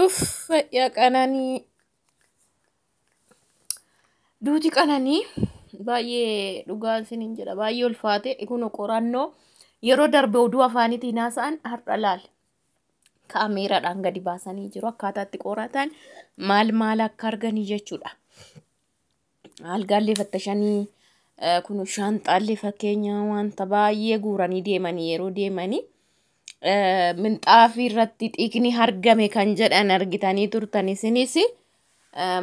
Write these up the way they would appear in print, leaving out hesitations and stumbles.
Uff yaa qananii, duuti qananii baay'ee, dhugaa isiniin jedha, baay'ee ulfaate. Kun qorannoo yeroo darbe oduu afaaniitiin haasa'an har'a laal kaameeraadhaan gadi baasanii jiru, akkaataa itti qoratan, maal maal akka arganii jechuudha. Algaallee fattashanii, kun shaanxaallee fakkeenya wanta baay'ee guuranii deemanii, yeroo deemanii minxaafii irratti dhiigni argame kan jedhan argitanii turtan isinis.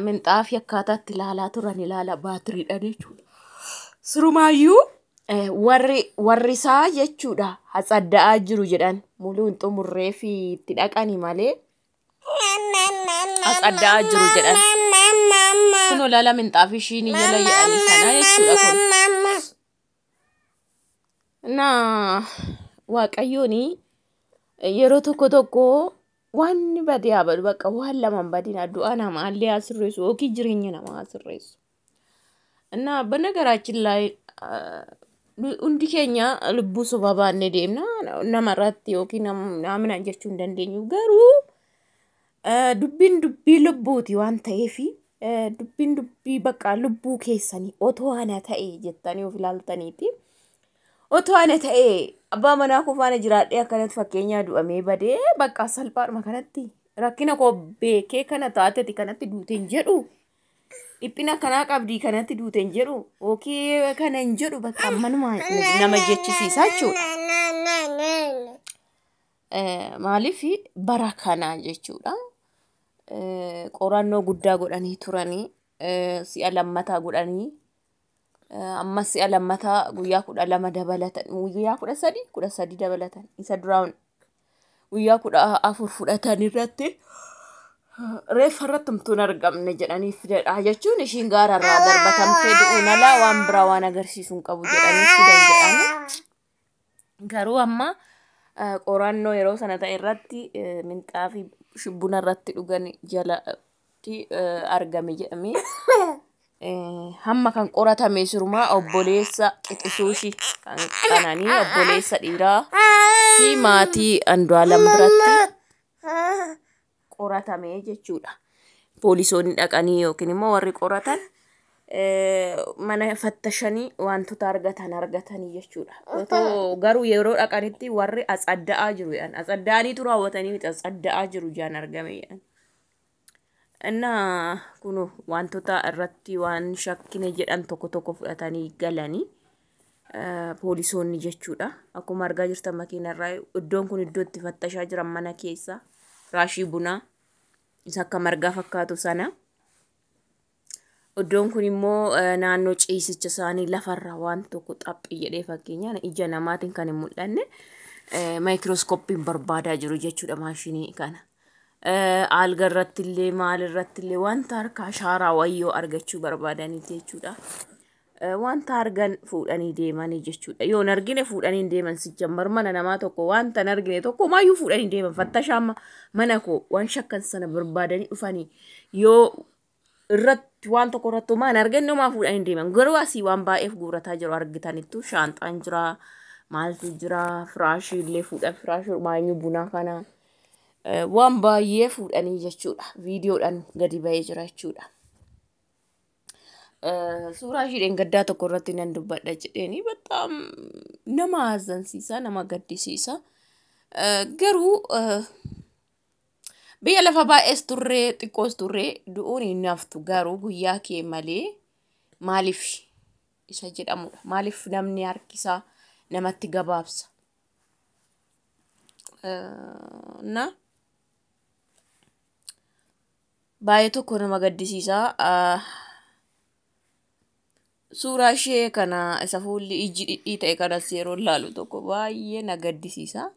Minxaafii akkaataa itti ilaalaa turan ilaala, baatiriidha jechuudha. Surumaayyuu warri isaa jechuudha hatsadda'aa jiru jedhan, muluu hin xumurree fi itti dhaqani malee hatsadda'aa jiru jedhan. Kun olaala minxaafii ishiin jala jedhanii sana jechuudha kun. Na Waaqayyoon yeroo tokko tokko waan badee haa badu, bakka waan lama hin badina, du'a namaallee haa sirreessu yookiin jireenya namaa haa sirreessu. እና በነገራችን ላይ hundi keenya lubbuu sobaa baannee deemna, namarratti yookiin namna jechuu hin dandeenyu, garuu dubbiin dubbii lubbuuti waan ta'eef, dubbiin dubbii bakka lubbuu keessanii otoo ana ta'e jettanii of ilaaltaniiti. Otoo ana ta'e, abbaa manaa koo faana jiraadhee akkanatti fakkeenyaa du'amee badee, bakka salphaadhuma kanatti rakkina koo beekee kana taateti kanatti duuteen jedhu, dhiphina kanaa qabdii kanatti duuteen jedhu yookiin kana hin jedhu, bakka manuma nama jechisiisa jechuudha. Maaliif bara kana jechuudha. Qorannoo guddaa godhanii turanii, si'a lammataa godhanii, ammas si'a lammataa guyyaa 12 dabalatan, guyyaa 13, 13 dabalatan. Isa duraan guyyaa 14 fudhatan irratti reeffa irratti humtuun argamne jedhanii fidadha jechuun, ishiin gaara irraa darbatamtee du'uun alaa waan biraa waan agarsiisuu hin qabu jedhanii fidan jedhanii. Garuu amma qorannoo yeroo sana ta'e irratti minxaafii buna irratti dhugan jalatti argame jedhamee, hamma kan qoratame sirumaa obboleessa qixisuushi kan qananii, obboleessa dhiiraa fi maatii Andu'aalam biratti qoratame jechuudha. Poolisoonni dhaqanii yookiin immoo warri qoratan mana fattashanii wantoota argatan argatanii jechuudha. Otoo garuu yeroo dhaqanitti warri atsadda'aa jiru jedhan. Atsadda'aniitu raawwatanii miti, atsadda'aa jiru jedhan argame jedhan. እና kun wantoota irratti waan shakkine jedhan tokko tokko fudhatanii galanii poolisoonni jechuudha. Akkuma argaa jirtan makiina irraa iddoon kun iddoo itti fattashaa jiran mana keessa firaashii bunaa isa akka margaa fakkaatu sana. Iddoon kun immoo naannoo ciisicha isaanii lafarra waan tokko xaphii jedhee fakkeenyaan ija namaatiin kan hin mul'anne maayikirooskooppiin barbaadaa jiru jechuudha, maashinii kana. Alga irratti illee, maal irratti illee, wanta harka ashaaraa wayyoo argachuu barbaadaniiti jechuudha. Wanta argan fuudhanii deemanii jechuudha. Yoo hin argine fuudhanii hin deeman. Sijjammar mana namaa tokko wanta hin argine tokko maayyuu fuudhanii deeman. Fattashaa mana koo waan shakkan sana barbaadanii dhufanii, yoo irratti waan tokko irratti homaa hin arganne homaa fuudhanii hin deeman. Garuu asii waan baay'eef guurataa jiru argitanittu, shaanxaan jira, maaltu jira, firaashii illee fuudhan, firaashii maanyuu bunaa kana waan baay'ee fuudhanii jechuudha. Viidiyoodhaan gadi ba'ee jira jechuudha. Suuraa ishee gaddaa tokko irratti nan dubbadha jedheeni, በጣም nama hazzansiisa, nama gaddisiisa. Garuu biyya lafa baay'ees turree xiqqoos turree du'uun hin haftu, garuu guyyaa kee malee maaliif isa jedhamudha. Maaliif namni harkisaa namatti gabaabsa? Na baay'ee tokko nama gaddisiisa. Suuraa ishee kana isa fuulli ijji dhidhii ta'e kanas yeroo ilaalu tokko baay'ee na gaddisiisa.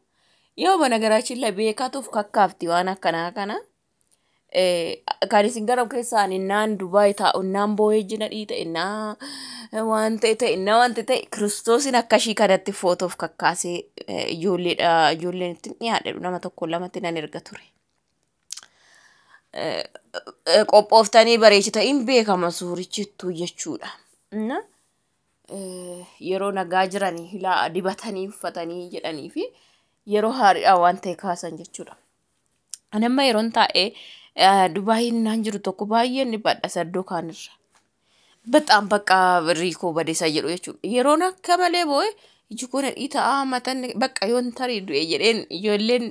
Yoo በነገራችን ላይ beekatuuf kakkaafti waan akkanaa kana. Kan isin gara keessaan innaan Dubaay taa'u, innaan boo'ee jina dhiite, innaa waan ta'e ta'e, innaa waan ta'e, Kiristoosin akka ishii kanatti footoof kakkaasee ijoolleedha, ijoolleen itti dhiyaadhe nama tokko lamatti nan erga ture. Qophooftanii bareechita hin beekama suurichittuu jechuudha. Yeroo nagaa jiranii hilaa dibatanii uffatanii jedhanii fi yeroo haariidhaan waan ta'e kaasan jechuudha. Ani amma yeroon taa'ee Dubaayin naan jiru tokko baay'een dhiphadha saddoo kaanirra. Baxaan bakka birrii koo badeessa jedhu jechuudha. Yeroon akka malee boo'e iji koo nadhii ta'a mataan bakka yoon tarii du'e jedheen ijoolleen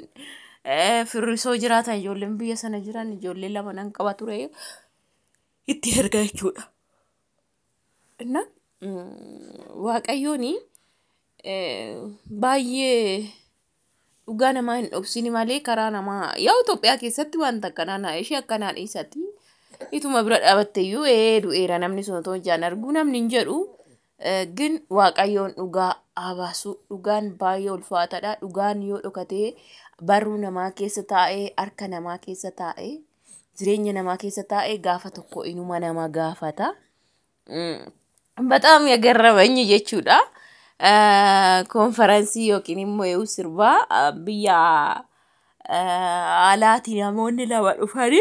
firrisoo jiraatan ijoolleen biyya sana jiran ijoollee lama nan qaba ture itti erga jechuudha. Inna Waaqayyoon baay'ee dhugaa namaa hin dhoksini malee karaa namaa yaa Itoophiyaa keessatti wanta akkanaa naa ishee akkanaa dhiisati. Ituma bira dhaabatte iyyuu ee du'eera namni sun otoo ijaan arguu namni hin jedhu. Gin Waaqayyoon dhugaa haa baasu. Dhugaan baay'ee ulfaataadha. Dhugaan yoo dhokatee barruu namaa keessa taa'ee harka namaa keessa taa'ee jireenya namaa keessa taa'ee gaafa tokko inuma nama gaafata. በጣም የገረመኝ jechuudha. Konferansii yookiin immoo yoo sirbaa biyya alaati namoonni lama dhufanii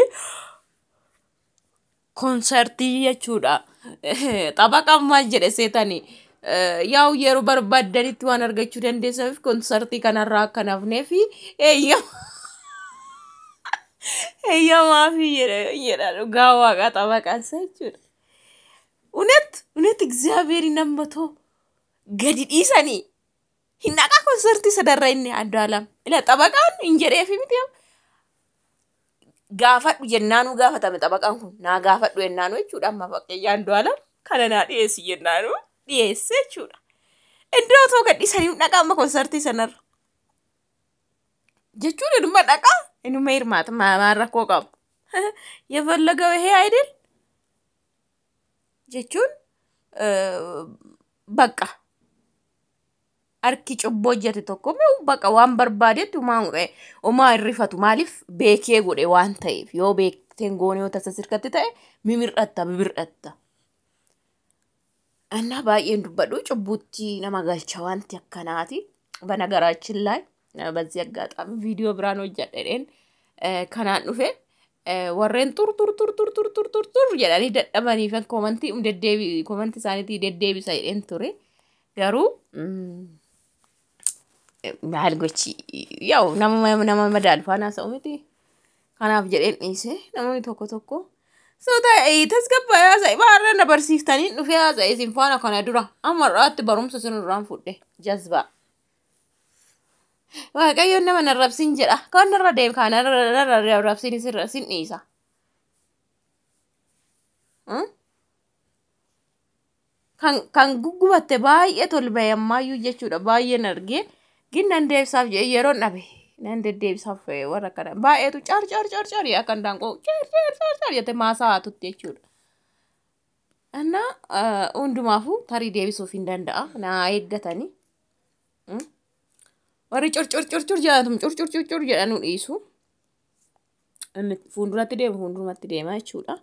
konsertii jechuudha. Xabaqaan maal jedhe seetanii yaa'u yeroo barbaaddanitti waan argachuu dandeessaniif konsertii kanarraa akka nafnee fi eeyyamaa fi jedha dhugaa waaqa xabaqaan isaa jechuudha. እውነት እውነት እግዚአብሔር nambatoo gadi dhiisanii hin dhaqaa konsertii sadarra inni Andu'aalam ila xabaqaan hin jedheefi miti gaafadhu jennaanuu gaafatame xabaqaan kun naa gaafadhu jennaanuu jechuudha amma fakkeenya Andu'aalam kana naa dhiyeessi jennaanuu dhiyeesse jechuudha. Iddoo otoo gad dhiisanii hin dhaqaa amma konsertii sanarra jechuun inuma dhaqaa inuma hirmaata maal rakkoo qabu የፈለገው ይሄ አይደል jechuun bakka harki cubboo hojjete tokko bakka waan barbaadetti homaa hin rifatu maaliif beekee godhe waan ta'eef yoo beekteen goone yoo tasa sirkatti ta'e mimir'atta bibir'atta. እና baay'een dubbadhu cubbuutti nama galcha wanti akkanaati. በነገራችን ላይ በዚህ አጋጣሚ ቪዲዮ biraan hojjedheen kanaan dhufe warreen tur tur tur tur tur tur tur tur jedhanii dadhabaniif koomantii deddeebi koomantii isaaniitii deddeebisa jedheen ture garuu maal gochi yaa'u nama nama madaalu faana haasa'u miti kanaaf jedheen dhiise namoonni tokko tokko soo ta'e tasgabbaa haasa'e baarra na barsiiftanii dhufee haasa'e isin faana kana dura amma irraatti barumsa isin irraan fudhe jazbaa. Waaqayyoon nama narrabsin jedha. Kan narra deem kan narra rabsin sin dhiisa. Kan guggubatte baay'ee tolba'e ammaayyuu jechuudha. Baay'een argee gin nan deebisaaf jedhee yeroon dhabe. Nan deddeebisaaf warra kana baay'eetu car car car car akka indaanqoo car car car car jette maasaa haatutti jechuudha. እና hundumaafuu tarii deebisuuf hin danda'a. Naa eeggatanii. Warri curcur curcur jedhatum curcur curcur jedhanuu dhiisu. Inni fuulduratti deemu fuuldurumatti deema jechuudha.